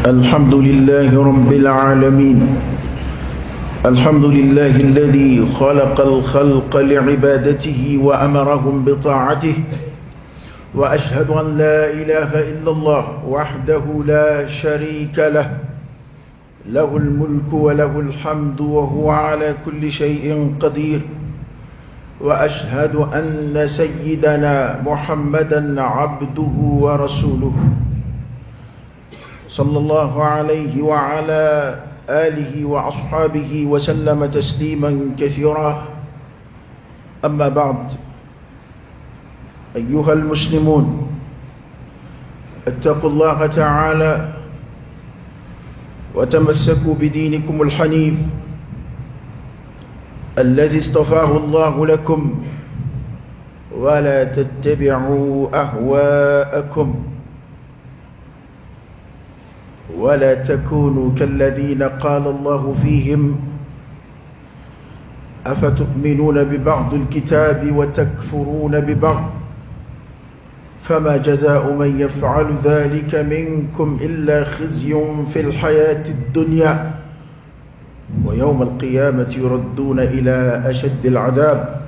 الحمد لله رب العالمين الحمد لله الذي خلق الخلق لعبادته وأمرهم بطاعته وأشهد أن لا إله إلا الله وحده لا شريك له له الملك وله الحمد وهو على كل شيء قدير وأشهد أن سيدنا محمدا عبده ورسوله صلى الله عليه وعلى آله وأصحابه وسلم تسليما كثيرا أما بعد أيها المسلمون اتقوا الله تعالى وتمسكوا بدينكم الحنيف الذي اصطفاه الله لكم ولا تتبعوا أهواءكم ولا تكونوا كالذين قال الله فيهم أفتؤمنون ببعض الكتاب وتكفرون ببعض فما جزاء من يفعل ذلك منكم إلا خزي في الحياة الدنيا ويوم القيامة يردون إلى أشد العذاب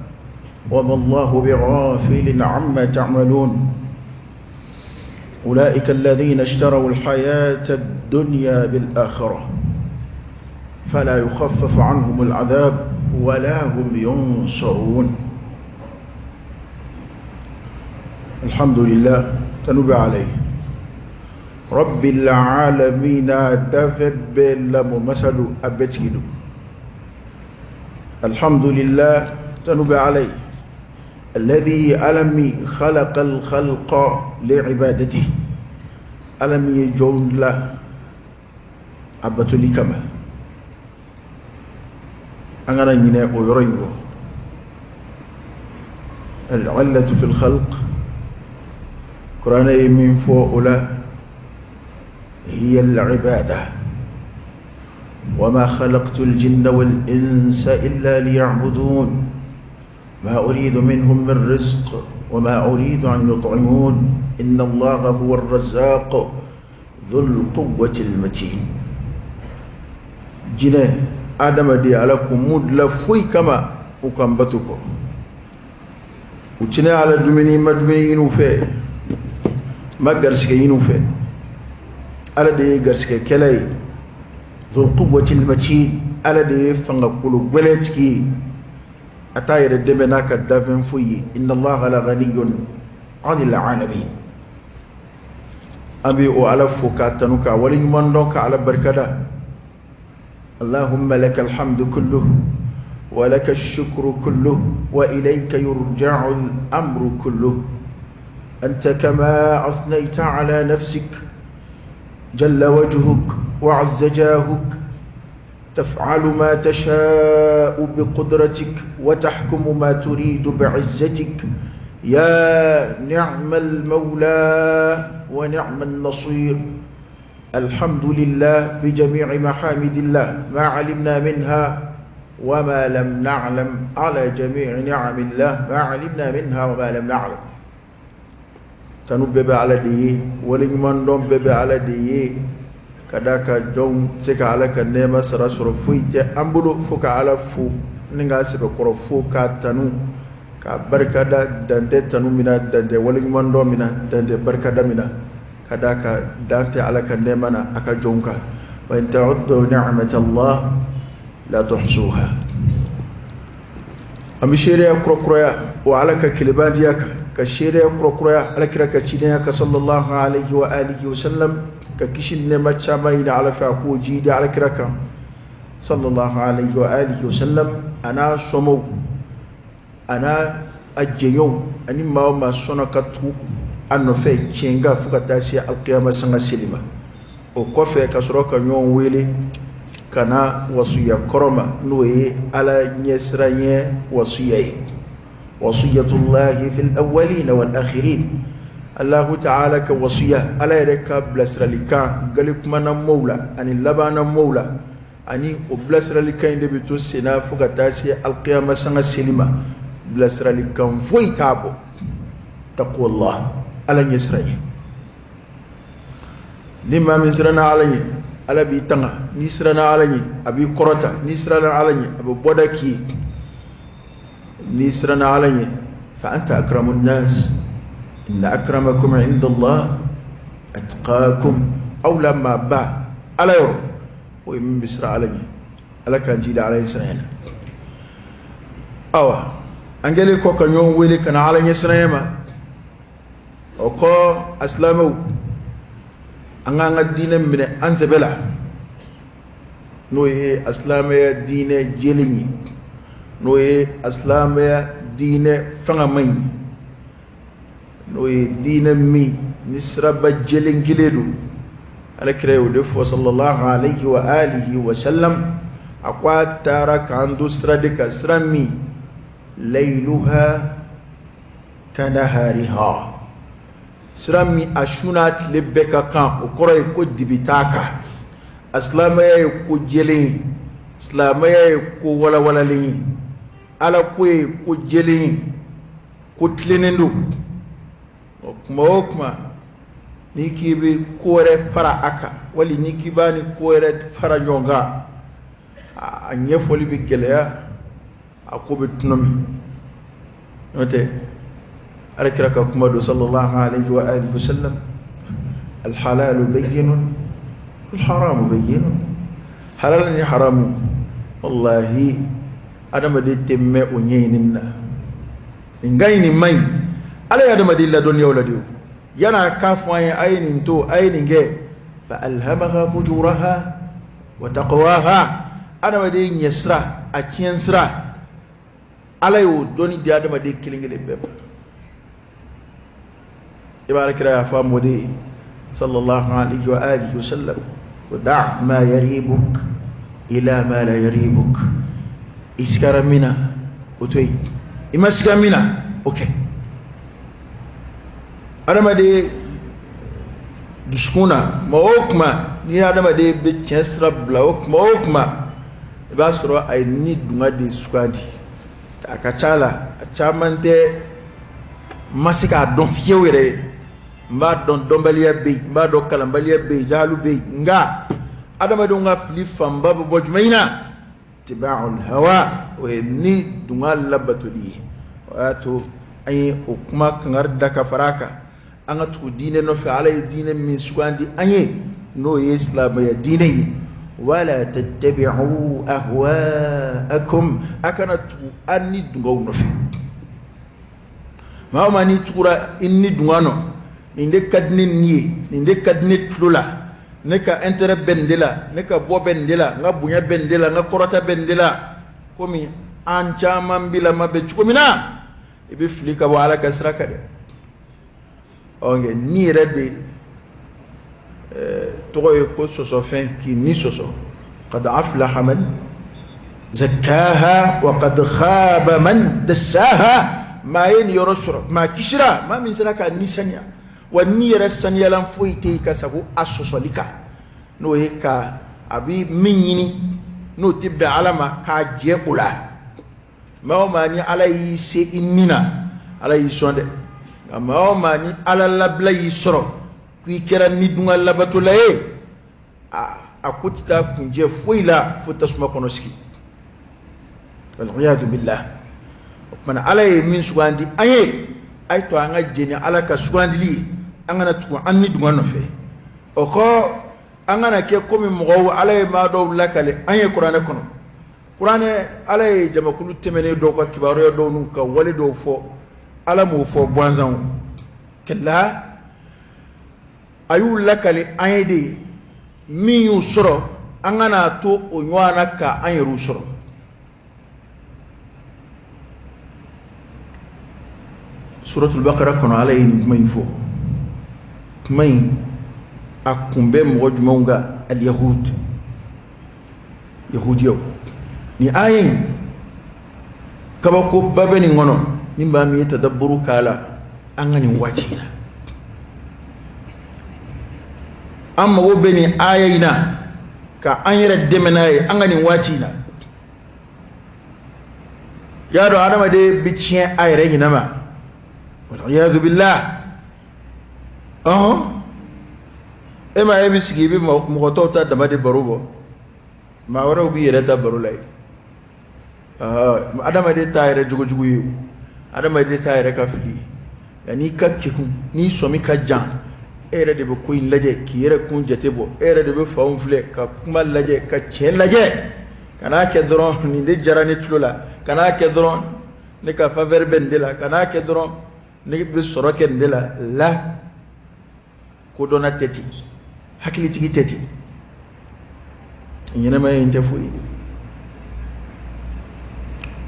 وما الله بغافل عما تعملون أولئك الذين اشتروا الحياة الدنيا بالآخرة فلا يخفف عنهم العذاب ولا هم ينصرون الحمد لله تنبع عليه رب العالمين دفب لم مثل أبتجد الحمد لله تنبع عليه الذي ألم خلق الخلق لعبادته ألم يجون له أبتلي كما أنا نينا ويرينغو العلة في الخلق قرآن من فوق لا هي العبادة وما خلقت الجن والإنس إلا ليعبدون ما أريد منهم من رزق وما أريد أن يطعمون إن الله هو الرزاق ذو القوة المتين jinɛ adamaden ala ko mun dilan foyi kama u ka n bato kɔ u tinɛ ala dumuni ma dumuni ɲini u fɛ ma garisɛgɛ ɲini u fɛ ala de ye garisɛgɛkɛla ye dhul quwwatil matin ala de ye fanga kolo gwɛlɛn tigi ye a t'a yɛrɛ dɛmɛ n'a ka dafɛn foyi ye inna allaha la ghaniyyun anil alamin an bɛ o ala fo k'a tanu k'a waleɲuman dɔn ka ala barikada اللهم لك الحمد كله ولك الشكر كله وإليك يرجع الأمر كله أنت كما أثنيت على نفسك جل وجهك وعز جاهك تفعل ما تشاء بقدرتك وتحكم ما تريد بعزتك يا نعم المولى ونعم النصير الحمد لله بجميع محامد الله ما علمنا منها وما لم نعلم على جميع نعم الله ما علمنا منها وما لم نعلم tanu bɛɛ bɛ ala de ye waleɲuman dɔn bɛɛ bɛ ala de ye ka d'a kan jɔn se ka ala ka nɛɛma sara sɔrɔ foyi tɛ an bolo fo ka ala fo ni k'a sɛbɛkɔrɔ fo k'a tanu k'a barikada dan tɛ tanu min na dan tɛ waleɲuman dɔn min na dan tɛ barikada min na ka d'a kan dan tɛ ala ka nɛɛma na a ka jɔnw kan wa in ta'uddu ni'matallah la tuhsuha an bɛ seereya kurakuraya o ala ka kelenbatigiya kan ka seereya kurakuraya ala kira ka cidenya kan sallallahu alaihi wa alihi wa sallam ka kisi ni nɛɛma caman ɲini ala fɛ a k'o jiidi ala kira kan sallallahu alaihi wa alihi wa sallam a n'a somɔgɔw a n'a a jɛɲɔgɔnw ani maa o maa sɔnna ka tugu a nɔfɛ tiɲɛ kan fo ka taa se alkiyama sanga seli ma o kɔfɛ ka sɔrɔ ka ɲɔgɔn wele ka na wasuya kɔrɔ ma n'o ye ala ɲɛsiranɲɛ wasuya ye wasiyatullahi fil awwalina wal akhirin Allahu ta'ala ka wasuya ala yɛrɛ ka bilasiralikan gali kumana mɔw la ani labanna mɔw la ani o bilasiralikan in de bɛ to senna fo ka taa se alkiyama sanga seli ma bilasiralikan foyi t'a bɔ taqwallah ala ɲɛsiranɲɛ Ni maa min siranna Ala ɲɛ, Ala b'i tanga. N'i siranna Ala ɲɛ, a b'i kɔrɔta. N'i siranna Ala ɲɛ, a bɛ bɔda k'i ye. N'i siranna Ala ɲɛ, fa anta akramu nas inna akramakum inda Allah atqakum. Aw la maaba Ala yɔrɔ, o ye min bɛ siran Ala ɲɛ. Ala k'an jidi Ala ɲɛsiranya na. Awa, an kɛlen kɔ ka ɲɔgɔn wele ka na Ala ɲɛsiranya ma, o kɔ a silamɛw, an k'an ka diinɛ minɛ an sɛbɛ la, n'o ye a silamɛya diinɛ jɛlen ye, n'o ye a silamɛya diinɛ fangama ye, n'o ye diinɛ min ni siraba jɛlen kelen don. Ala kira y'o de fɔ sallallahu alayhi wa alihi wa sallam, a ko a taara k'an to sira de kan, sira min layluha kanahariha, sira min a su n'a tile bɛɛ ka kan, o kɔrɔ ye ko dibi t'a kan. A silamɛya ye ko jɛlen ye, silamɛya ye ko walawalalen ye, Ala ko ye ko jɛlen ye, ko tilennen don. O kuma o kuma, n'i k'i bɛ ko wɛrɛ fara a kan, wali n'i k'i b'a ni ko wɛrɛ fara ɲɔgɔn kan, a ɲɛfɔli bɛ gɛlɛya, a ko bɛ tɔnɔmi. N'o tɛ, Ala kira ka kuma don sallallahu alayhi wa alihi wa sallam, alhalalu bayyinun alharamu bayyinun. Halal ni haramu, wallahi adamaden tɛ mɛn o ɲɛɲinini na. Nin ka ɲi, nin man ɲi, Ala ye adamaden ladɔnniya o la de. O yan'a k'a fɔ an ye a ye nin to, a ye nin kɛ, fa alhamaha fujuraha wa taqwaha, adamaden ɲɛ sira, a tiɲɛ sira, Ala y'o dɔnni di adamaden kelen kelen bɛɛ ma. I b'a kira y'a fɔ a mɔden ye sallallahu alayhi wa alihi wa sallam, ko da ma yaribuk ila ma la yaribuk. I sigara min na, o to yen. I ma siga min na, o kɛ. Adamaden dusukun na, kuma o kuma n'i ye adamaden bɛ tiɲɛ sira bila, o kuma o kuma i b'a sɔrɔ a ye ni dunga de sugandi. A ka ca la, a caman tɛ ma se k'a dɔn fiyewu yɛrɛ. N b'a dɔn dɔnbaliya bɛ yen, n b'a dɔn kalanbaliya bɛ yen, jahalu bɛ yen, nka adamadenw ka fili fanba bɛ bɔ jumɛn na? Tiba'ul hawa, o ye ni dunga labatoli ye. O y'a to an ye o kuma kangari da ka fara a kan, an ka tugu diinɛ nɔfɛ, Ala ye diinɛ min sugandi an ye, n'o ye silamɛya diinɛ ye. Wala tattabi'u ahwa'akum, a kana tugu an ni dungaw nɔfɛ. Maa o maa n'i tugura i ni dunga nɔ, nin de ka di ne ni ye, nin de ka di ne tulo la, ne ka intérêt bɛ nin de la, ne ka bɔ bɛ nin de la, n ka bonya bɛ nin de la, n ka kɔrɔta bɛ nin de la, komi an caman bilama bɛ cogo min na, i bɛ fili ka bɔ Ala ka sira kan dɛ. Ɔ nka ni yɛrɛ de tɔgɔ ye ko sɔsɔfɛn, k'i ni sɔsɔ. Qad aflaha man zakkaha wa qad khaba man dassaha. Maa ye nin yɔrɔ sɔrɔ, maa kisira, maa min sera k'a ni saniya. Wa ni yɛrɛ saniyalan foyi tɛ yen ka sago a sɔsɔli kan, n'o ye ka a bɛ min ɲini n'o tɛ bɛn Ala ma, k'a jɛ o la. Maa o maa ni Ala y'i se i ni na, Ala y'i sɔn dɛ. Nka maa o maa ni Ala labila y'i sɔrɔ k'i kɛra ni dunga labatola ye, a ko tɛ taa kunjɛ foyi la fo tasuma kɔnɔ sigi, waliyadu billah. O tuma Ala ye min sugandi an ye, a ye to an ka jɛn ni Ala ka sugandili ye, an kana tugu an ni dunga nɔfɛ. O kɔ, an kana kɛ komi mɔgɔw. Ala ye maa dɔw lakale an ye kuranɛ kɔnɔ. Kuranɛ, Ala ye jamakulu tɛmɛnen dɔw ka kibaruya dɔw n'u ka wale dɔw fɔ. Ala m'o fɔ gansan kɛlɛ, a y'u lakale an ye de. Min y'u sɔrɔ, an kana to o ɲɔgɔn na ka an yɛrɛw sɔrɔ. Suratul Bakara kɔnɔ, Ala ye nin kuma in fɔ. Kuma in a kun bɛ mɔgɔ jumɛnw kan? Al-yahud, yahudiyaw. Nin aya in, kabakoba bɛ nin kɔnɔ. Ni maa min ye tadabburu k'a la, an ka nin waati in na, an mago bɛ nin aya in na ka an yɛrɛ dɛmɛ n'a ye an ka nin waati in na. Y'a dɔn adamaden bɛ tiɲɛ a yɛrɛ ɲinɛ ma, waliyadu billah. Ɔhɔn, E ma e bɛ sigi i bɛ mɔgɔ tɔw ta dama de baro bɔ, maa wɛrɛw b'i yɛrɛ ta baro la yen. Adamaden t'a yɛrɛ jogojugu ye, adamaden t'a yɛrɛ ka fili ye. Nka n'i ka kekun, n'i sɔmi ka jan, e yɛrɛ de bɛ ko in lajɛ k'i yɛrɛ kun jate bɔ, e yɛrɛ de bɛ fanw filɛ ka kuma lajɛ ka tiɲɛ lajɛ. Kan'a kɛ dɔrɔn nin de diyara ne tulo la, kan'a kɛ dɔrɔn ne ka faveur bɛ nin de la, kan'a kɛ dɔrɔn ne bɛ sɔrɔ kɛ nin de la. La kodɔnna tɛ ten, hakilitigi tɛ ten. Ɲɛnamaya in tɛ foyi ye.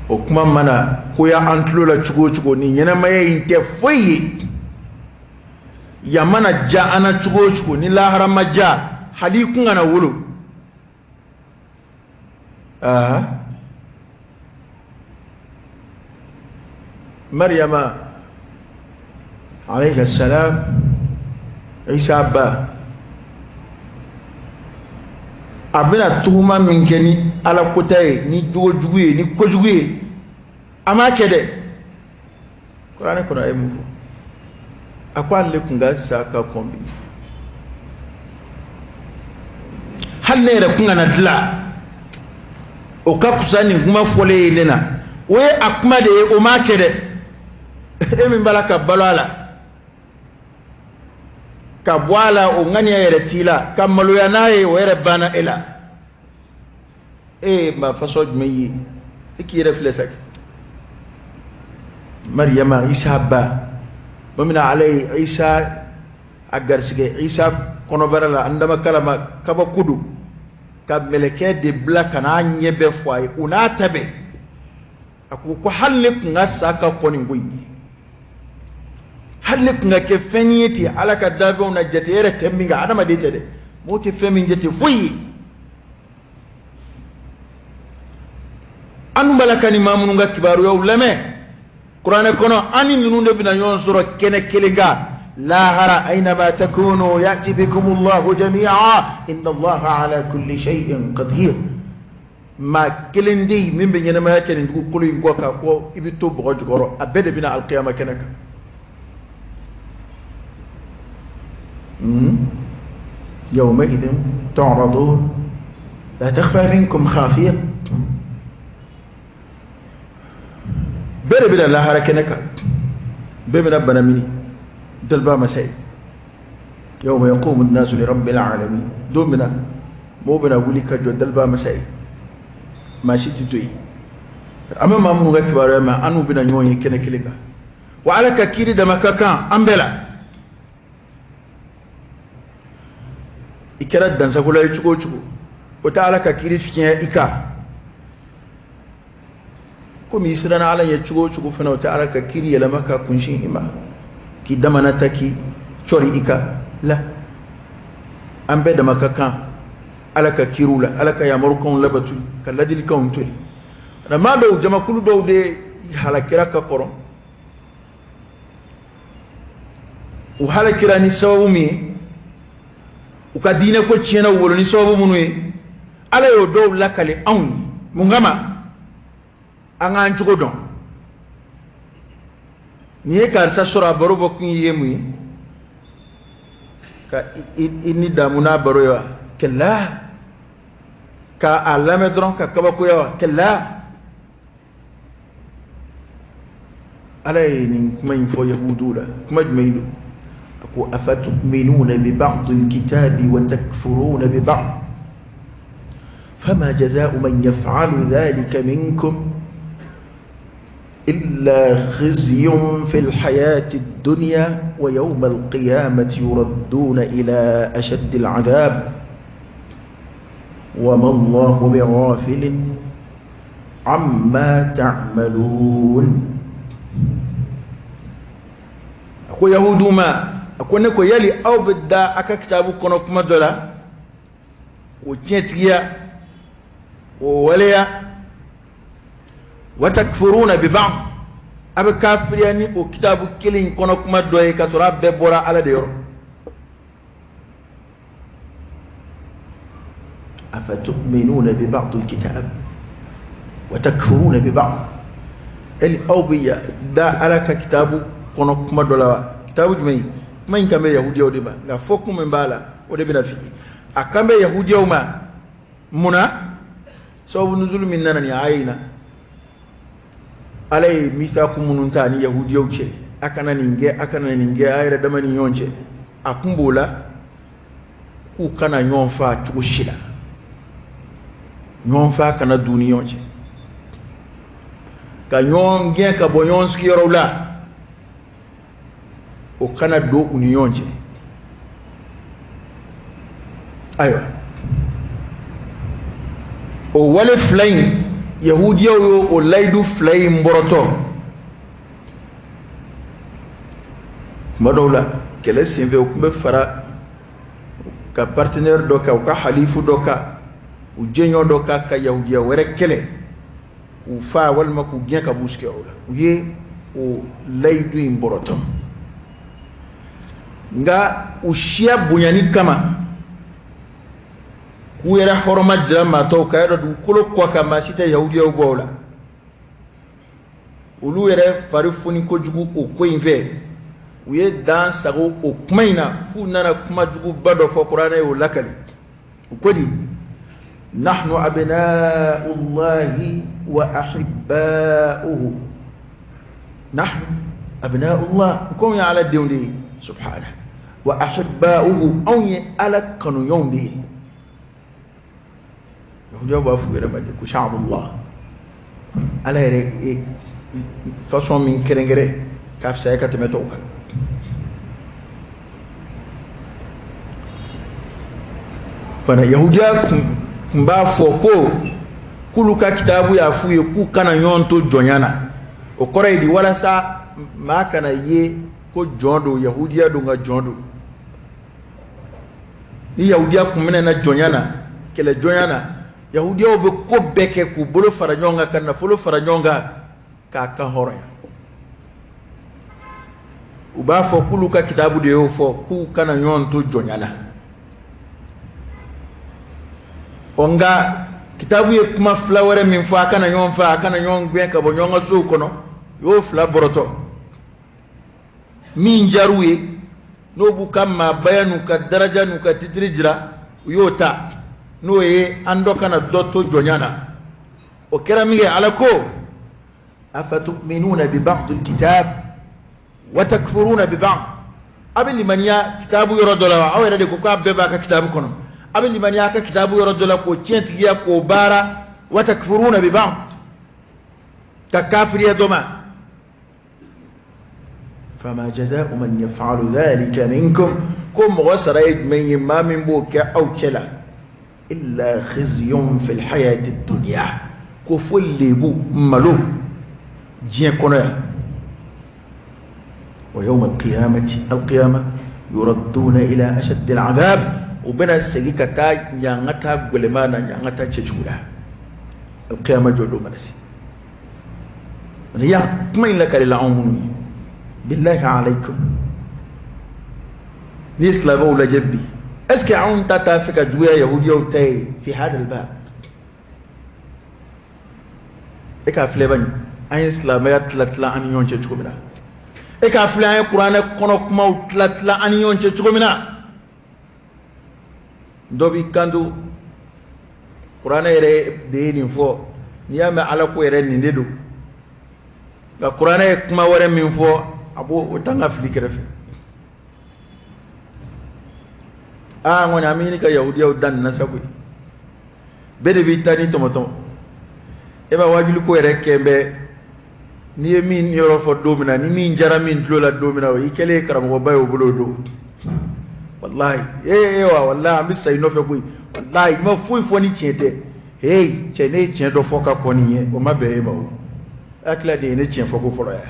O kuma mana goya an tulo la cogo o cogo, ni ɲɛnamaya in tɛ foyi ye. Yan mana diya an na cogo o cogo, ni lahara ma diya, hali i kun kana wolo. Aa Mariyama alayhi salam, Isa ba, a bɛna tuhuma min kɛ ni ala kota ye, ni jogojugu ye, ni kojugu ye, a m'a kɛ dɛ. Kuranɛ kɔnɔ a ye mun fɔ? A ko ale kun ka sa ka kɔn bi, hali ne yɛrɛ kun kana dilan, o ka fisa nin kuma fɔlen ye ne na. O ye a kuma de ye, o m'a kɛ dɛ. E min b'a la ka balo a la, ka bɔ a la, o ŋaniya yɛrɛ t'i la, ka maloya n'a ye, o yɛrɛ banna e la. E ye maa fasɔn jumɛn ye? E k'i yɛrɛ filɛ sa. Mariyama, Isa ba, ba min na Ala ye Isa a garisɛgɛ Isa kɔnɔbara la, an dama kalama kabako don, ka mɛlɛkɛ de bila ka n'a ɲɛ bɛɛ fɔ a ye. O n'a ta bɛɛ, a ko ko hali ne kun ka sa ka kɔn nin ko in ye, hali ne kun ka kɛ fɛn ye ten Ala ka danfɛnw na, jate yɛrɛ tɛ min kan, adamaden tɛ dɛ, mɔgɔw tɛ fɛn min jate foyi ye. An b'a la ka nin maa minnu ka kibaruyaw lamɛn kuranɛ kɔnɔ, an ni ninnu de bɛna ɲɔgɔn sɔrɔ kɛnɛ kelen kan lahara. Aynama takunu ya'ti bikumullahu jami'a inna Allaha ala kulli shay'in qadir. Maa kelen tɛ yen min bɛ ɲɛnamaya kɛ nin dugukolo in kɔ kan ko i bɛ to bɔgɔ jukɔrɔ, a bɛɛ de bɛna alikiyama kɛnɛ kan. Yawmaidhin tu'radun la takhfa minkum khafiya. Bɛɛ de bɛna lahara kɛnɛ kan, bɛɛ bɛna bana mini daliba masa ye. Yawma yaqumu nnasu li rabbil alamin, don min na mɔgɔw bɛna wuli ka jɔ daliba masa ye, maa si tɛ to yen. An bɛ maa minnu ka kibaruya mɛn, an n'u bɛna ɲɔgɔn ye kɛnɛ kelen kan. Wa Ala ka kiri dama ka kan an bɛɛ la. I kɛra dansagola ye cogo o cogo, o tɛ Ala ka kiri fiɲɛ i kan. Komi i siranna Ala ɲɛ cogo o cogo fana, o tɛ Ala ka kiri yɛlɛma ka kunsin i ma, k'i damana ta k'i cɔri i kan la. An bɛɛ dama ka kan Ala ka kiriw la, Ala ka yamarukanw labatuli, ka ladilikanw toli. Maa dɔw, jamakulu dɔw de halakira ka kɔrɔ. U halakira ni sababu min ye, u ka diinɛ ko tiɲɛna u bolo ni sababu minnu ye, Ala y'o dɔw lakali anw ye. Mun kama? An k'an cogo dɔn. N'i ye karisa sɔrɔ, a baro bɔ kun ye mun ye? Ka i ni damu n'a baro ye wa? Kɛlɛ ka a lamɛn dɔrɔn ka kabakoya wa? Kɛlɛ. Ala ye nin kuma in fɔ yahudiw la. Kuma jumɛn don? A ko afatuminuna bi ba'dil kitabi wa takfuruna bi ba'd fama jaza'u man yaf'alu dhalika minkum illa khizyun fil hayati dunya wa yawma al-qiyamati yuradduna ila ashaddil adhab wa ma Allahu bighafilin amma ta'malun. A ko yahudu ma, a ko ne ko yali aw bɛ da a ka kitabu kɔnɔ kuma dɔ la k'o tiɲɛtigiya, k'o waleya, wa takfuruna bi ba'd, a bɛ kafiriya ni o kitabu kelen in kɔnɔ kuma dɔ ye, k'a sɔrɔ a bɛɛ bɔra Ala de yɔrɔ. Afatuminuna bi ba'dil kitab wa takfuruna bi ba'd, yali aw bɛ da Ala ka kitabu kɔnɔ kuma dɔ la wa? Kitabu jumɛn? Kuma in kan bɛ yahudiyaw de ma, nka fɔ kun min b'a la. O de bɛna f'i ye. A kan bɛ yahudiyaw ma mun na? Sababu nuzulu min nana nin aya in na, Ala ye misaku minnu ta ni yahudiyaw cɛ, a kana nin kɛ, a kana nin kɛ, a yɛrɛ dama ni ɲɔgɔn cɛ, a kun b'o la k'u kana ɲɔgɔn faa cogo si la, ɲɔgɔn faa kana don u ni ɲɔgɔn cɛ, ka ɲɔgɔn gɛn ka bɔ ɲɔgɔn sigiyɔrɔw la, o kana don u ni ɲɔgɔn cɛ. Ayiwa, o wale fila in, yahudiyaw ye o layidu fila in bɔrɔtɔ. Tuma dɔw la, kɛlɛ senfɛ, u tun bɛ fara ka partenaire dɔ kan, u ka halifu dɔ kan, u jɛɲɔgɔn dɔ kan, ka yahudiya wɛrɛ kɛlɛ k'u faa walima k'u gɛn ka b'u sigiyɔrɔ la. U ye o layidu in bɔrɔtɔ, nka u siya bonyani kama, k'u yɛrɛ hɔrɔma jira maa tɔw kan, y'a dɔn dugukolo kɔ kan maa si tɛ yahudiyaw bɔ o la. Olu yɛrɛ fari foni kojugu o ko in fɛ, u ye dan sago o kuma in na f'u nana kuma juguba dɔ fɔ. Kuranɛ y'o lakali. U ko di? Nahnu abna'u llahi wa ahibba'uhu. Nahnu abna'u llah, ko anw ye Ala denw de ye, subhana, wa ahibba'uhu, anw ye Ala kanuɲɔgɔnw de ye. Yahudiyaw b'a f'u yɛrɛ ma de ko sha'bullah, Ala yɛrɛ ye façon min kɛrɛnkɛrɛn k'a fisaya ka tɛmɛ tɔw kan. Fana yahudiya tun b'a fɔ ko k'olu ka kitabu y'a f'u ye k'u kana ɲɔgɔn to jɔnya na. O kɔrɔ ye di? Walasa maa kana ye ko jɔn don, yahudiya don, ka jɔn don. Ni yahudiya kun minɛna jɔnya na, kɛlɛ jɔnya na, yahudiyaw bɛ ko bɛɛ kɛ k'u bolo fara ɲɔgɔn kan, ka nafolo fara ɲɔgɔn kan, k'a kan hɔrɔnya. U b'a fɔ k'olu ka kitabu de y'o fɔ, k'u kana ɲɔgɔn to jɔnya na. Ɔ, nka kitabu ye kuma fila wɛrɛ min fɔ, a kana ɲɔgɔn faa, a kana ɲɔgɔn gɛn ka bɔ ɲɔgɔn ka sow kɔnɔ, u y'o fila bɔrɔtɔ. Min diyar'u ye, n'o b'u ka maabaya n'u ka daraja n'u ka titiri jira, u y'o ta, n'o ye an dɔ kana dɔ to jɔnya na. O kɛra min kɛ, Ala ko: afatuminuna bi ba'd alkitab wa takfuruna bi ba'd. A bɛ limaniya kitabu yɔrɔ dɔ la wa? Aw yɛrɛ de ko k'a bɛɛ b'a ka kitabu kɔnɔ. A bɛ limaniya a ka kitabu yɔrɔ dɔ la k'o tiɲɛtigiya, k'o baara, wa takfuruna bi ba'd, ka kafiriya dɔ ma. Fama jaza'u man yaf'alu dhalika minkum, ko mɔgɔ sara ye jumɛn ye, maa min b'o kɛ aw cɛ la? Illa khizyun fil hayati dunya, ko fo lebu, malo diɲɛ kɔnɔ yan. Wa yawma alqiyamati, alqiyama, yuradduna ila ashaddi al'adab, u bɛna segin ka taa ɲangata gɛlɛman na, ɲangata cɛjugu la, alqiyama jɔ don mana se. Ya kuma in lakalila anw minnu ye, billahi alaykum, n'i ye silamɛw lajɛ bi, est ce que anw ta t'a fɛ ka juguya yahudiyaw ta ye fi hada albab? E k'a filɛ bani, an ye silamɛya tila tila an ni ɲɔgɔn cɛ cogo min na, e k'a filɛ, an ye kuranɛ kɔnɔ kumaw tila tila an ni ɲɔgɔn cɛ cogo min na. Dɔ b'i kanto kuranɛ yɛrɛ de ye nin fɔ, n'i y'a mɛn Ala ko yɛrɛ nin de don, nka kuranɛ ye kuma wɛrɛ min fɔ, a b'o o ta ka fili kɛrɛfɛ. Aa, n kɔni an bɛ ɲini ka yahudiyaw dan nin na sa koyi. Bɛɛ de b'i ta ni tɔmɔtɔmɔ. E b'a wajuli ko yɛrɛ kɛ bɛ, n'i ye min yɔrɔ fɔ don min na, ni min jara min tulo la don min na, o y'i kɛlen ye karamɔgɔba ye o bolo o don. Walahi, ee wa, walahi, an bɛ sa i nɔfɛ koyi. Walahi, i ma foyi fɔ ni tiɲɛ tɛ. Hey cɛ, ne ye tiɲɛ dɔ fɔ ka kɔn nin ye, o ma bɛn e ma. O hakili de ye ne tiɲɛ fɔ ko fɔlɔ ya,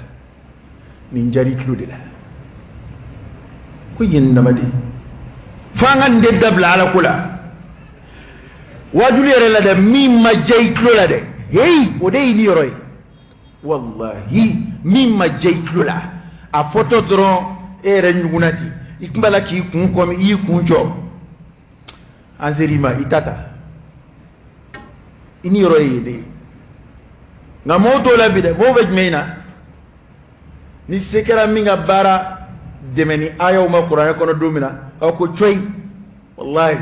nin diyara i tulo de la ko yen dama de. Fo an ka nin de dabila Ala ko la, wajuli yɛrɛ la dɛ. Min ma diya i tulo la dɛ, heyi, o de y'i ni yɔrɔ ye. Walahi, min ma diya i tulo la, a fɔtɔ dɔrɔn, e yɛrɛ ɲugunna ten, i tun b'a la k'i kun kɔmi, i y'i kun jɔ, an ser'i ma, i ta ta, i ni yɔrɔ ye yen de ye. Nka mɔgɔw t'o la bi dɛ. Mɔgɔw bɛ jumɛn in na? Ni se kɛra min ka baara dɛmɛ ni ayaw ma kuranɛ kɔnɔ don min na, aw ko coyi. Wallahi,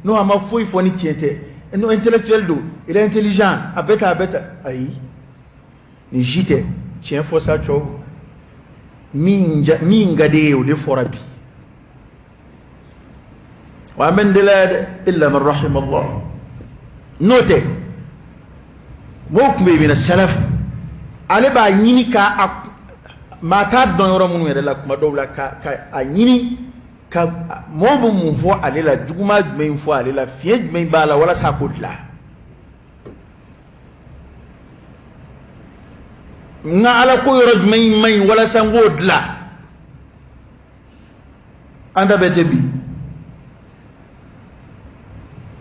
non, a ma foyi fɔ ni tiɲɛ tɛ. Non, intellectuel don, il est intelligent, a bɛ tan, a bɛ tan. Ayi, nin si tɛ tiɲɛ fɔ sa cɛw. Min ka di e ye, o de fɔra bi. Wa an bɛ nin de la yan dɛ, illa man rahima Allah. N'o tɛ, mɔgɔw tun bɛ yen mina salaf, ale b'a ɲini ka a maa t'a dɔn yɔrɔ minnu yɛrɛ la kuma dɔw la, ka a ɲini ka mɔgɔw bɛ mun fɔ ale la, juguman jumɛn fɔ ale la, fiɲɛ jumɛn b'a la, walasa a k'o dilan. N ka ala ko yɔrɔ jumɛn man ɲi, walasa n k'o dilan. An ta bɛɛ tɛ bi.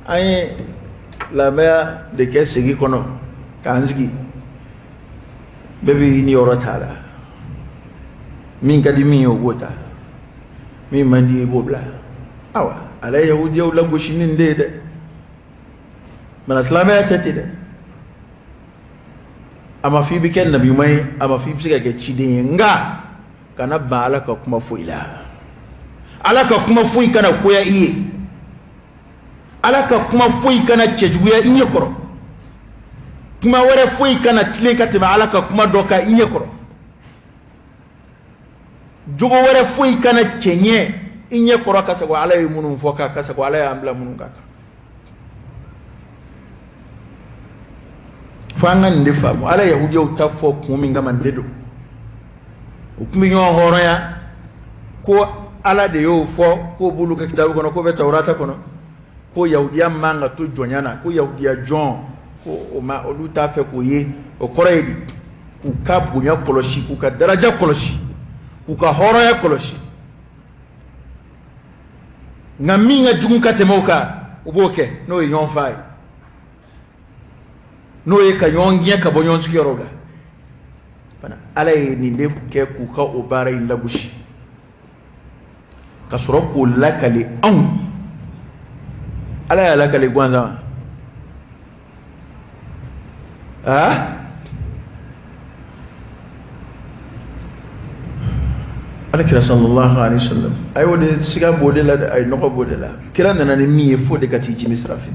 An ye silamɛya de kɛ segi kɔnɔ k'an sigi, bɛɛ b'i niyɔrɔ t'a la. Min ka di min ye, o b'o ta, min man di i b'o bila. Awa, ala ye yahudiyaw lagosi ni nin de ye dɛ. Mana silamɛya tɛ ten dɛ. A ma fɔ i bɛ kɛ nabi ɲuman ye, a ma fɔ i bɛ se ka kɛ ciden ye, nka kana ban ala ka kuma foyi la. Ala ka kuma foyi kana goya i ye, ala ka kuma foyi kana cɛjuguya i ɲɛ kɔrɔ, kuma wɛrɛ foyi kana tilen ka tɛmɛ ala ka kuma dɔ kan i ɲɛ kɔrɔ, jogo wɛrɛ foyi kana cɛɲɛ i ɲɛ kɔrɔ ka sago ala ye minnu fɔ ka sago ala y'an bila minnu kan. Fo an ka nin de faamu. Ala yahudiyaw ta fɔ kun min kama, nin de don. U tun bɛ ɲɔgɔn hɔrɔnya ko ala de y'o fɔ, k'o b'olu ka kitabu kɔnɔ, k'o bɛ tawurata kɔnɔ, ko yahudiya man ka to jɔnya na, ko yahudiya jɔn ko o ma, olu t'a fɛ k'o ye. O kɔrɔ ye di? K'u ka bonya kɔlɔsi, k'u ka daraja kɔlɔsi, k'u ka hɔrɔnya kɔlɔsi. Nka min ka jugu ka tɛmɛ o kan, u b'o kɛ, n'o ye ɲɔgɔn fa ye, n'o ye ka ɲɔgɔn gɛn ka bɔ ɲɔgɔn sigiyɔrɔw la. Fana ala ye nin de kɛ k'u ka o baara in lagosi, ka sɔrɔ k'o lakale anw. Ala y'a lakale gansan wa? Ala kira sallallahu alaihi wasallam a y'o de siga b'o de la dɛ, a ye nɔgɔ b'o de la. Kira nana ni min ye, f'o de ka t'i jimi sira fɛ.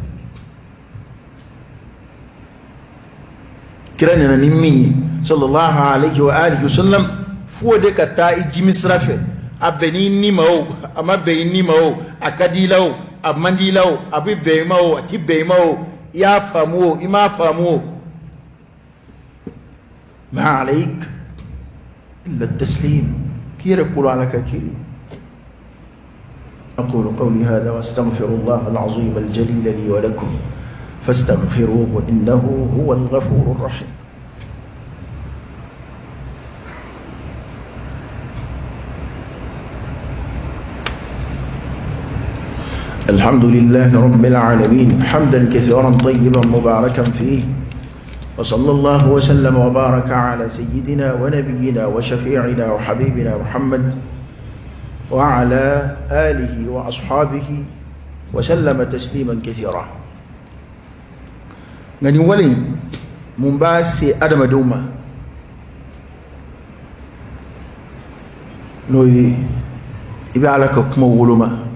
Kira nana ni min ye sallallahu alaihi wa alihi wasallam, f'o de ka taa i jimi sira fɛ. A bɛnn'i ni ma o, a ma bɛn i ni ma o, a ka di i la o, a man di i la o, a bɛ bɛn i ma o, a ti bɛn i ma o, i y'a faamu o, i m'a faamu o, ma alayk illa taslim, k'i yɛrɛ kolo ala ka kiri. أقول قولي هذا وأستغفر الله العظيم الجليل لي ولكم فاستغفروه إنه هو الغفور الرحيم. الحمد لله رب العالمين حمدا كثيرا طيبا مباركا فيه، وصلى الله وسلم وبارك على سيدنا ونبينا وشفيعنا وحبيبنا محمد وعلى آله وأصحابه وسلم تسليما كثيرا. Nka nin wale mun b'a se adamadenw ma, n'o ye i bɛ ala ka kuma woloma,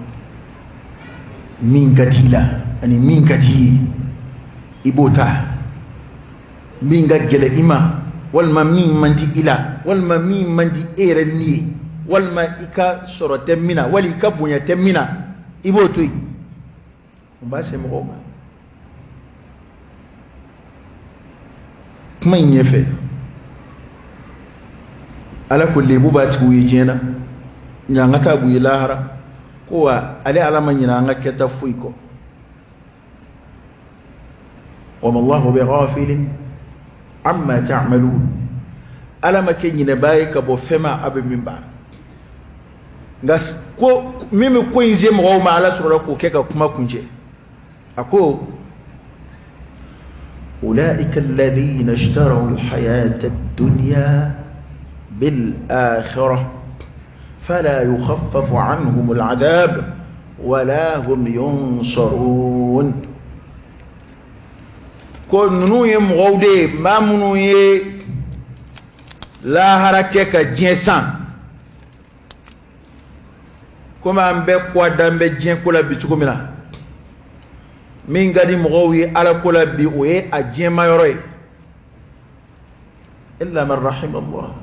min ka di i la ani min ka di i ye, i b'o ta. Min ka gɛlɛ i ma, walima min man di i la, walima min man di e yɛrɛ ni ye, walima i ka sɔrɔ tɛ min na, wali i ka bonya tɛ min na, i b'o to yen. O b'a se mɔgɔw ma. Kuma in ɲɛfɛ, ala ko lebu b'a tigiw ye diɲɛ na, ɲangata b'u ye lahara. Ko wa ale ala ma ɲinɛ an ka kɛta foyi kɔ. Wa ma Allahu bi ghafilin amma ta'malun. Ala ma kɛ ɲinɛbaa ye ka bɔ fɛn ma a bɛ min baara. Nka ko min bɛ ko in se mɔgɔw ma, ala sɔrɔla k'o kɛ ka kuma kuncɛ. A ko أولئك الذين اشتروا الحياة الدنيا بالآخرة فلا يخفف عنهم العذاب ولا هم ينصرون. Ko ninnu ye mɔgɔw de ye, maa minnu ye lahara kɛ ka diɲɛ san. Komi an bɛɛ kɔ dan bɛ diɲɛ ko la bi cogo min na, min ka di mɔgɔw ye Ala ko la bi, o ye a diɲɛma yɔrɔ ye. Illa man rahim Allah.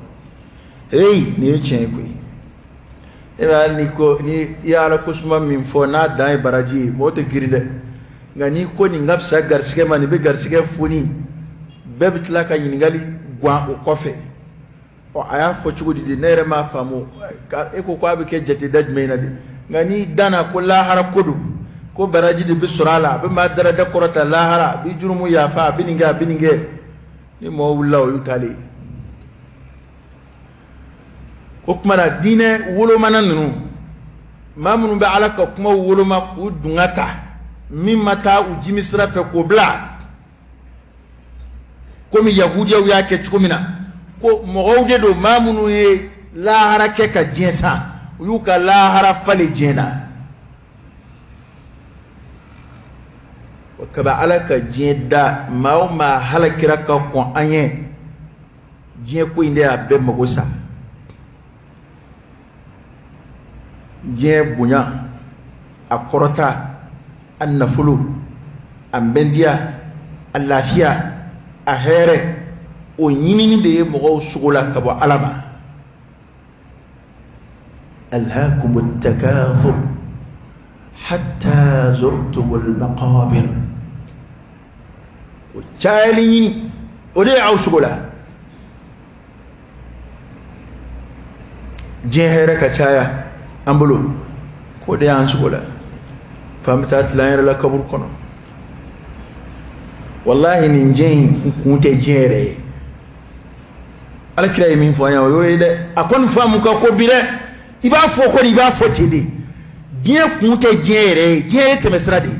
Hey, nin ye tiɲɛ ye koyi. E b'a ni ko ni i ye Ala ko suma min fɔ, n'a dan ye baraji ye, mɔgɔ tɛ girin dɛ. Nka n'i ko nin ka fisa garisigɛ ma, nin bɛ garisigɛ foni, bɛɛ bɛ tila ka ɲininkali guwan o kɔfɛ. Ɔ, a y'a fɔ cogo di de? Ne yɛrɛ m'a faamu. E ko k'a bɛ kɛ jateda jumɛn na de? Nka n'i danna ko lahara ko don, ko baraji de bɛ sɔrɔ a la, a bɛ maa daraja kɔrɔta lahara, a bɛ jurumu yafa, a bɛ nin kɛ, a bɛ nin kɛ, ni mɔgɔ wulila, o y'u taalen ye. O tuma na, diinɛ wolomana ninnu, maa minnu bɛ Ala ka kuma woloma k'u dunga ta, min ma taa u jimi sira fɛ k'o bila, komi yahudiyaw y'a kɛ cogo min na, ko mɔgɔw de don, maa minnu ye lahara kɛ ka diɲɛ san, u y'u ka lahara falen diɲɛ na. O kaba Ala ka diɲɛ da, maa o maa halakira ka kɔn an ɲɛ, diɲɛ ko in de y'a bɛɛ mago sa. Diɲɛ bonya, a kɔrɔta, a nafolo, a bɛndiya, a lafiya, a hɛrɛ, o ɲinini de ye mɔgɔw sogo la ka bɔ Ala ma. Alhakumu takathur hatta zurtumul maqabir. O cayali ɲini, o de ye aw sogo la. Diɲɛ hɛrɛ ka caya an bolo, k'o de y'an sogo la, f'an bɛ taa tila an yɛrɛ la kaburu kɔnɔ. Walahi, nin diɲɛ in kun tɛ diɲɛ yɛrɛ ye. Ala kira ye min fɔ an ye, o y'o ye dɛ. A kɔni faamu ka ko bi dɛ, i b'a fɔ kɔni, i b'a fɔ ten de. Diɲɛ kun tɛ diɲɛ yɛrɛ ye, diɲɛ ye tɛmɛsira de ye.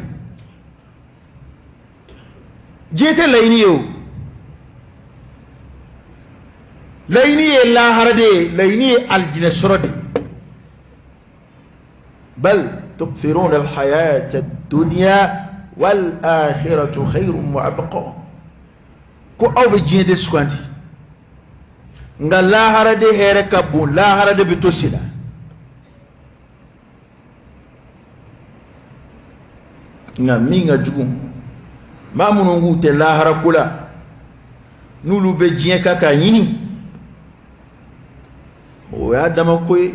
Diɲɛ tɛ laɲini ye, o laɲini ye lahara de ye, laɲini ye alijinɛ sɔrɔ de ye. Bal tu'thiruna alhayata ad-dunya wal akhiratu khayrun wa abqa. Ko aw bɛ diɲɛ de sugandi, nka lahara de hɛrɛ ka bon, lahara de bɛ to sen na. Nka min ka jugu, maa minnu k'u tɛ lahara ko la, n'olu bɛ diɲɛ kan k'a ɲini, o y'a dama ko ye.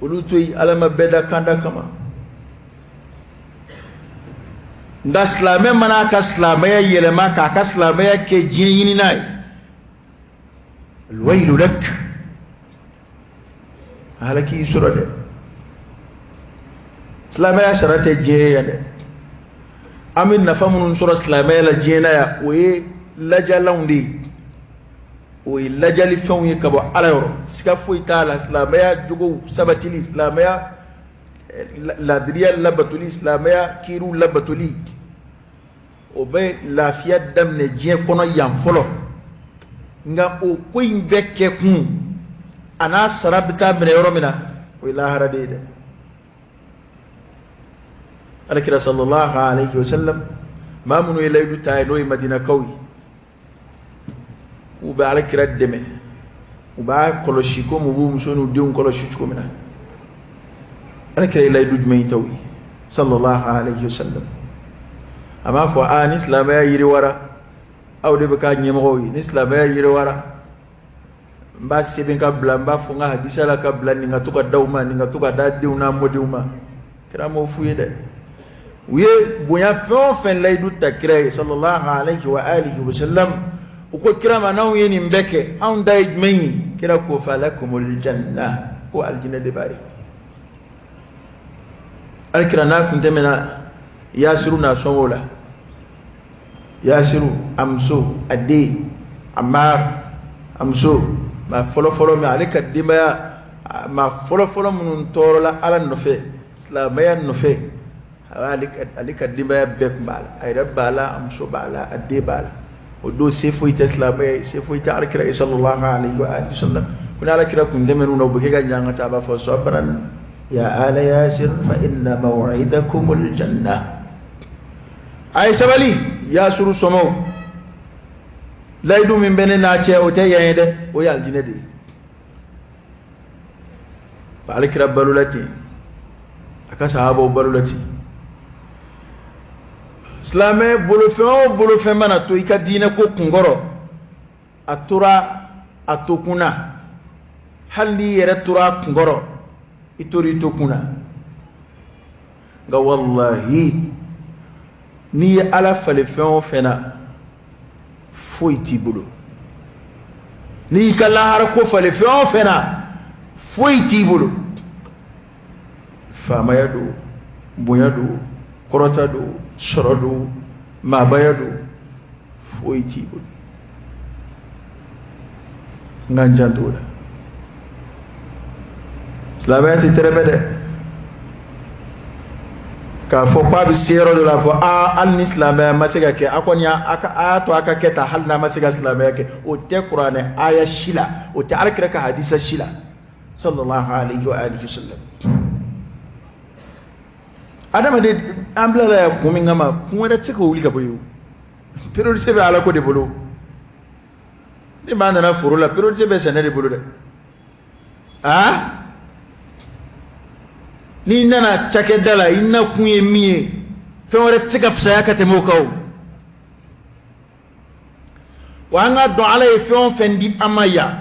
Olu to yen, Ala ma bɛɛ da kanda kama. Nka silamɛ mana a ka silamɛya yɛlɛma k'a ka silamɛya kɛ diɲɛ ɲinina ye, alwailu lak, halaki y'i sɔrɔ dɛ. Silamɛya sara tɛ diɲɛ ye yan dɛ. An bɛ nafa minnu sɔrɔ silamɛya la diɲɛ na yan, o ye lajalanw de ye, o ye lajalifɛnw ye ka bɔ Ala yɔrɔ. Siga foyi t'a la, silamɛya jogow sabatili, silamɛya ladiriya labatoli, silamɛya kiiriw labatoli, o bɛ lafiya daminɛ diɲɛ kɔnɔ yan fɔlɔ. Nka o ko in bɛɛ kɛ kun, a n'a sara bɛ taa minɛ yɔrɔ min na, o ye lahara de ye dɛ. Alakira sallallahu alaihi wasallam, maa minnu ye layidu ta ye, n'o ye Madinakaw ye, k'u bɛ Alakira dɛmɛ, u b'a kɔlɔsi komi u b'u muso n'u denw kɔlɔsi cogo min na, Alakira ye layidu jumɛn ta u ye sallallahu alaihi wasallam? A b'a fɔ: aa, ni silamɛya yiriwara, aw de bɛ k'a ɲɛmɔgɔw ye. Ni silamɛya yiriwara, n b'a sɛbɛn ka bila, n b'a fɔ n ka hadisa la ka bila, nin ka to ka d'aw ma, nin ka to ka da denw n'a mɔdenw ma. Kira m'o f'u ye dɛ. U ye bonya fɛn o fɛn layidu ta kira ye sallallahu alaihi wa alihi wa sallam, u ko kira ma: n'anw ye nin bɛɛ kɛ, anw ta ye jumɛn ye? Kira ko: falakumul janna, ko alijinɛ de b'a ye. Alikira n'a kun tɛmɛna Yasiru n'a sɔngɔ la, Yasiru a muso, a den Amar, a muso, maa fɔlɔfɔlɔ min ale ka denbaya, maa fɔlɔfɔlɔ minnu tɔɔrɔla Ala nɔfɛ, silamɛya nɔfɛ, ale ka denbaya bɛɛ tun b'a la. A yɛrɛ b'a la, a muso b'a la, a den b'a la. O don, se foyi tɛ silamɛya ye, se foyi tɛ Alakira ye sallallahu alaihi wa sallam. Ko ni Alakira kun tɛmɛn'u na, u bɛ kɛ ka ɲangata, a b'a fɔ: sabran ya ala Yasir, fa inna maw'idakumul janna. A ye sabali, Yasiru sɔmɔw, layidu min bɛ ne n'a cɛ, o tɛ yan ye dɛ, o ye alijinɛ de ye. Alakira balola ten. A ka sahabaw balola ten. Silamɛ bolofɛn o bolofɛn mana to i ka diinɛ ko kunkɔrɔ, a tora a to kun na. Hali n'i yɛrɛ tora a kunkɔrɔ, i tora i to kun na. Nka walahi, n'i ye Ala falen fɛn o fɛn na, foyi t'i bolo. N'i y'i ka lahara ko falen fɛn o fɛn na, foyi t'i bolo. Faamaya don, bonya don, kɔrɔta don, sɔrɔ don, maabaya don, foyi t'i bolo. N k'an janto o la. Silamɛya tɛ tɛrɛmɛ dɛ. K'a fɔ k'a bɛ se yɔrɔ dɔ la, fɔ aa hali ni silamɛya ma se ka kɛ, a kɔni a y'a to a ka kɛ tan, hali n'a ma se ka silamɛya kɛ, o tɛ kuranɛ aya si la, o tɛ alakira ka hadisa si la, sallallahu alayhi wa alihi wa sallam. Adamaden an bilala yan kun min kama, kun wɛrɛ tɛ se k'o wuli ka bɔ yen o. Priorité bɛ Ala ko de bolo. Ni maa nana foro la, priorité bɛ sɛnɛ de bolo dɛ. Aa, n'i nana cakɛda la, i nakun ye min ye, fɛn wɛrɛ tɛ se ka fisaya ka tɛmɛ o kan o. Wa an k'a dɔn Ala ye fɛn o fɛn di an ma yan,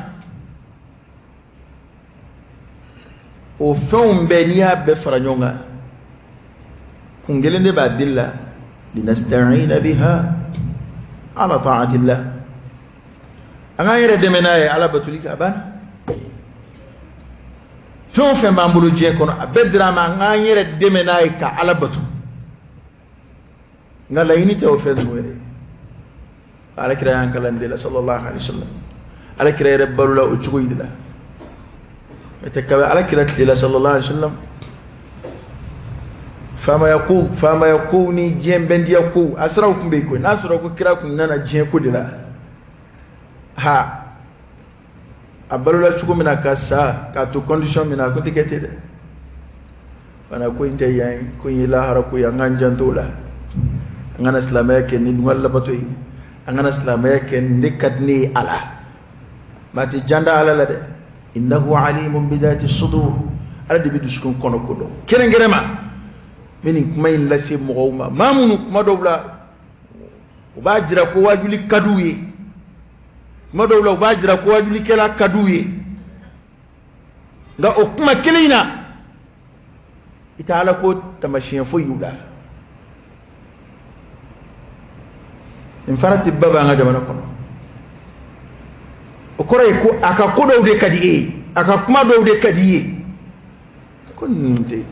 o fɛnw bɛɛ n'i y'a bɛɛ fara ɲɔgɔn kan, kun kelen de b'a dili la, linasta'ina biha ala ta'atillah. An k'an yɛrɛ dɛmɛ n'a ye Ala batoli kan, a banna. Fɛn o fɛn b'an bolo diɲɛ kɔnɔ, a bɛɛ dira an ma, an k'an yɛrɛ dɛmɛ n'a ye ka Ala bato. Nka laɲini tɛ o fɛn ninnu yɛrɛ ye. Ala kira y'an kalan de la, sallallahu alaihi wasallam. Ala kira yɛrɛ balola o cogo in de la. N'o tɛ kabi ala kira tile la, sallallahu alaihi wasallam, faamaya ko, faamaya ko ni diɲɛ bɛndiya ko, a siraw tun bɛ yen koyi. N'a sɔrɔ ko kira tun nana diɲɛ ko de la, ha, a balola cogo min na ka sa k'a to condition min na, a kun tɛ kɛ ten dɛ. Fana ko in tɛ yan ye, ko in ye lahara ko ye. An k'an janto o la. An kana silamɛya kɛ ni dunan labato ye, an kana silamɛya kɛ ne ka di ne ye. Ala maa tɛ janda Ala la dɛ. Innahu alimun bidati sudur. Ala de bɛ dusukun kɔnɔ ko dɔn. Kɛrɛnkɛrɛn ma, n bɛ nin kuma in lase mɔgɔw ma, maa minnu kuma dɔw la u b'a jira ko wajuli ka d'u ye, kuma dɔw la u b'a jira ko wajulikɛla ka d'u ye, nka o kuma kelen in na, i tɛ Ala ko tamasiyɛn foyi y'u la. Nin farati ba b'an ka jamana kɔnɔ. O kɔrɔ ye ko a ka ko dɔw de ka di e ye, a ka kuma dɔw de ka di i ye. Ko ninnu tɛ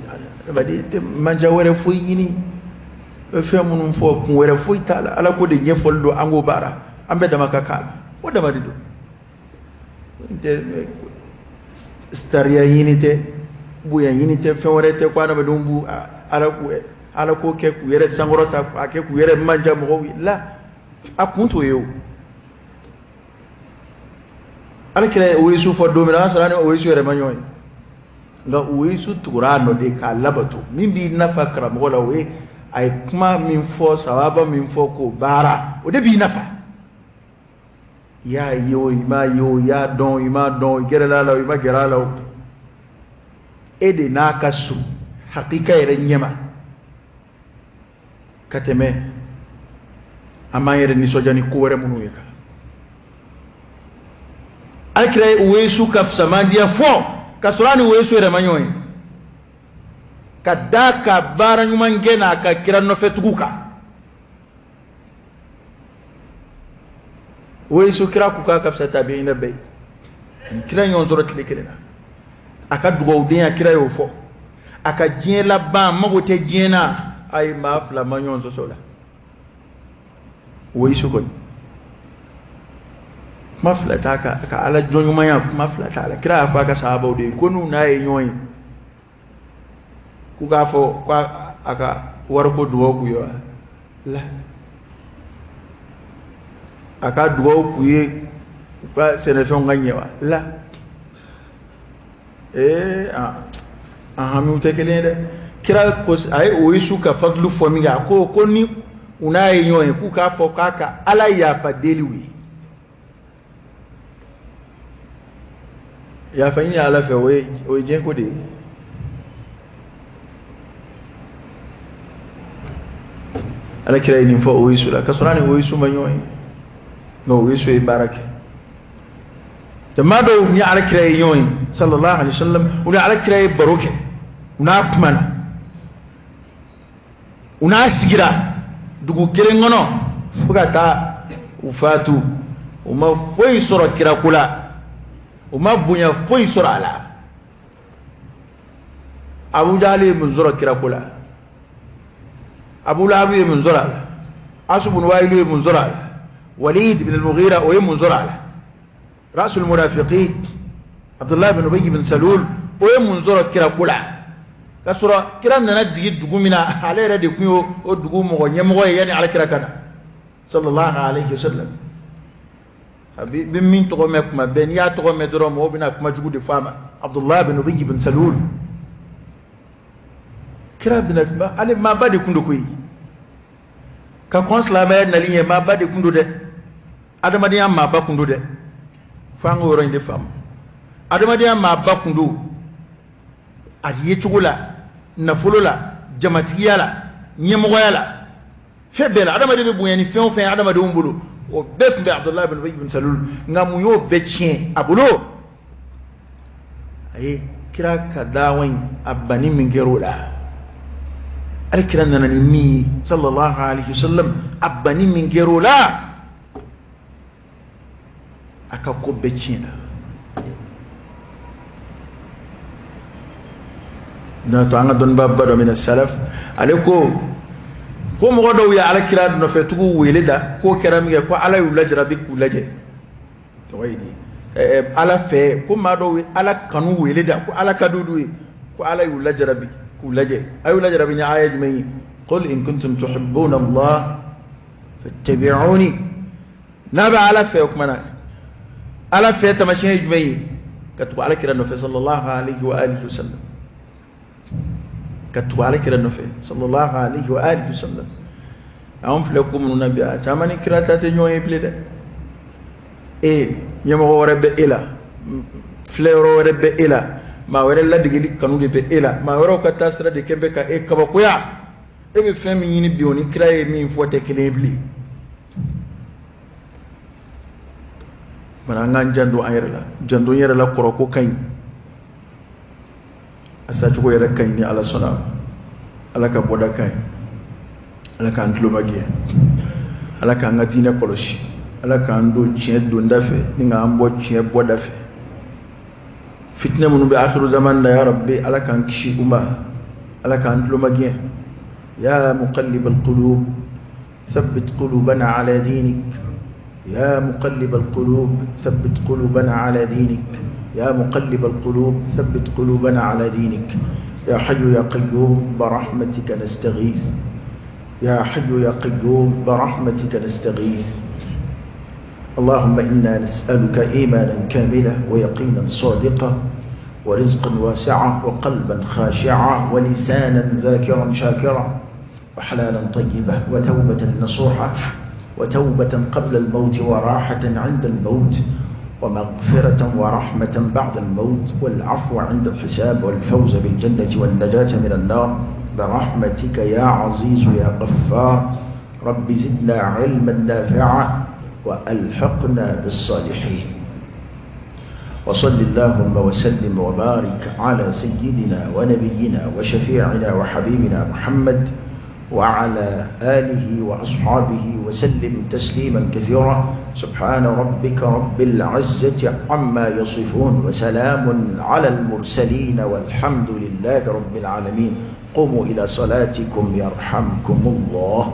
adamaden tɛ manja wɛrɛ foyi ɲini. Bɛ fɛn minnu fɔ, kun wɛrɛ foyi t'a la, Ala ko de ɲɛfɔli don. An k'o baara, an bɛɛ dama ka k'a la, o dama de don. Tɛ sitariya ɲini tɛ, bonya ɲini tɛ, fɛn wɛrɛ tɛ, ko adamadenw b'u ala ko kɛ k'u yɛrɛ sankɔrɔta, a kɛ k'u yɛrɛ manja mɔgɔw ye la, a kun t'o ye o. Ala kira ye Uwesu fɔ don min na, o y'a sɔrɔ a ni Uwesu yɛrɛ ma ɲɔgɔn ye, nka Uwesu tugura a nɔ de k'a labato. Min b'i nafa karamɔgɔ la, o ye a ye kuma min fɔ, sababa min fɔ, k'o baara, o de b'i nafa. I y'a ye o, i m'a ye o, i y'a dɔn, i m'a dɔn, i gɛrɛla a la o, i ma gɛrɛ a la o, e de n'a ka surun hakika yɛrɛ ɲɛma ka tɛmɛ an b'an yɛrɛ nisɔndiya ni ko wɛrɛ minnu ye kan. Alakira ye Uwesu ka fisamandiya fɔ ka sɔrɔ a ni Uwesu yɛrɛ ma ɲɔgɔn ye, ka d'a ka baara ɲuman kɛ n'a ka kira nɔfɛtugu kan. Uwesu, kira ko k'a ka fisa tabiina bɛɛ ye. Kira ɲɔgɔn sɔrɔ tile kelen na, a ka dugawudenya, kira y'o fɔ, a ka diɲɛ laban mago tɛ diɲɛ na. A ye maa fila ma ɲɔgɔn sɔsɔ la. Uwesu kɔni, kuma fila t'a kan, a ka ala jɔnɲumanya, kuma fila t'a la. Kira y'a fɔ a ka sahabaw de ye ko n'u n'a ye ɲɔgɔn ye, k'u k'a fɔ ko a ka wariko dugawu k'u ye wa la, a ka dugawu k'u ye u ka sɛnɛfɛnw ka ɲɛ wa la. Ee, an hamiw tɛ kelen ye dɛ. Kira ko, a ye Uwesu ka fadulu fɔ min kɛ, a ko ko ni u n'a ye ɲɔgɔn ye, k'u k'a fɔ k'a ka ala yafa deli u ye. Yafa ɲini ala fɛ, o ye diɲɛ ko de ye. Ala kira ye nin fɔ Uwayisu la, ka sɔrɔ a ni Uwayisu ma ɲɔgɔn ye, nka Uwayisu ye baara kɛ. Jama dɔw ni ala kira ye ɲɔgɔn ye sallallahu alaihi wasallam, u ni ala kira ye baro kɛ, u n'a kumana, u n'a sigira dugu kelen kɔnɔ fo ka taa u fatu, u ma foyi sɔrɔ kirako la, u ma bonya foyi sɔrɔ a la. Abu Jahali ye mun sɔrɔ kirako la? Abu Lahabu ye mun sɔrɔ a la? Asu bun Wayilu ye mun sɔrɔ a la? Walid bin al-Mughira o ye mun sɔrɔ a la? Rasul munafiqin Abdullah bin Ubay bin Salul o ye mun sɔrɔ kirako la? K'a sɔrɔ kira nana jigin dugu min na, ale yɛrɛ de tun ye o dugu mɔgɔ ɲɛmɔgɔ ye yanni ala kira ka na sallallahu alaihi wasallam. A bɛ min tɔgɔ mɛn kuma bɛɛ, n'i y'a tɔgɔ mɛn dɔrɔn mɔgɔw bɛna kuma jugu de fɔ a ma, Abdullah bin Ubay bin Salul. Kira bɛna ale maaba de kun don koyi, ka kɔn silamɛya nali ɲɛ, maaba de kun don dɛ, adamadenya maaba kun don dɛ. Fo an k'o yɔrɔ in de faamu, adamadenya maaba kun don a yecogo la, nafolo la, jamatigiya la, ɲɛmɔgɔya la, fɛn bɛɛ la. Adamaden bɛ bonya ni fɛn o fɛn ye adamadenw bolo, o bɛɛ tun bɛ Abdullah bin Ubay bin Salul. Nka mun y'o bɛɛ tiɲɛ a bolo? A ye kira ka dawa in a banni min kɛra o la, ale kira nana ni min ye sallallahu alaihi wasallam, a banni min kɛra o la, a ka ko bɛɛ tiɲɛna. N'a to an ka dɔnnibaaba dɔ mina salaf, ale ko ko mɔgɔ dɔw ye ala kira nɔfɛ tugu wele da, k'o kɛra min kɛ, ko ala y'u lajarabi k'u lajɛ. Tɔgɔ ye di ala fɛ, ko maa dɔw ye ala kanu wele da, ko ala ka d'olu ye, ko ala y'u lajarabi k'u lajɛ. A y'u lajarabi ni aya jumɛn ye? Qul in kuntum tuhibbuna Allah fattabi'uni. N'a bɛ ala fɛ, o kuma na ala fɛ taamasiyɛn ye jumɛn ye? Ka tugu ala kira nɔfɛ sallallahu alaihi wa alihi wasallam, ka tugu ala kira nɔfɛ sallallahu alaihi wa alihi wasallam. Anw filɛ ko minnu na bi, a caman ni kira ta tɛ ɲɔgɔn ye bilen dɛ. E ɲɛmɔgɔ wɛrɛ bɛ e la, filɛyɔrɔ wɛrɛ bɛ e la, maa wɛrɛ ladegeli kanu de bɛ e la, maa wɛrɛw ka taasira de kɛ bɛ ka e kabakoya. E bɛ fɛn min ɲini bi, o ni kira ye min fɔ tɛ kelen ye bilen. Bana an k'an janto an yɛrɛ la, janto n yɛrɛ la kɔrɔ ko ka ɲi, a sacogo yɛrɛ ka ɲi ni ala sɔnna ma. Ala ka bɔda ka ɲi, ala k'an tulo magɛn, ala k'an ka diinɛ kɔlɔsi, ala k'an don tiɲɛ donda fɛ ni k'an bɔ tiɲɛ bɔda fɛ. Fitinɛ minnu bɛ akhiru zaman na, ya rabbi, ala k'an kisi u ma, ala k'an tulo magɛn. Ya muqallib alqulub ثبت قلوبنا على دينك، يا مقلب القلوب ثبت قلوبنا على دينك، يا مقلب القلوب ثبت قلوبنا على دينك. يا حي يا قيوم برحمتك نستغيث، يا حي يا قيوم برحمتك نستغيث. اللهم إنا نسألك إيمانا كاملا ويقينا صادقا ورزقا واسعا وقلبا خاشعا ولسانا ذاكرا شاكرا وحلالا طيبا وتوبة نصوحا وتوبة قبل الموت وراحة عند الموت ومغفرة ورحمة بعد الموت والعفو عند الحساب والفوز بالجنة والنجاة من النار برحمتك يا عزيز يا غفار. رب زدنا علما نافعا وألحقنا بالصالحين. وصل اللهم وسلم وبارك على سيدنا ونبينا وشفيعنا وحبيبنا محمد وعلى آله وأصحابه وسلم تسليما كثيرا. سبحان ربك رب العزة عما يصفون وسلام على المرسلين والحمد لله رب العالمين. قوموا إلى صلاتكم يرحمكم الله.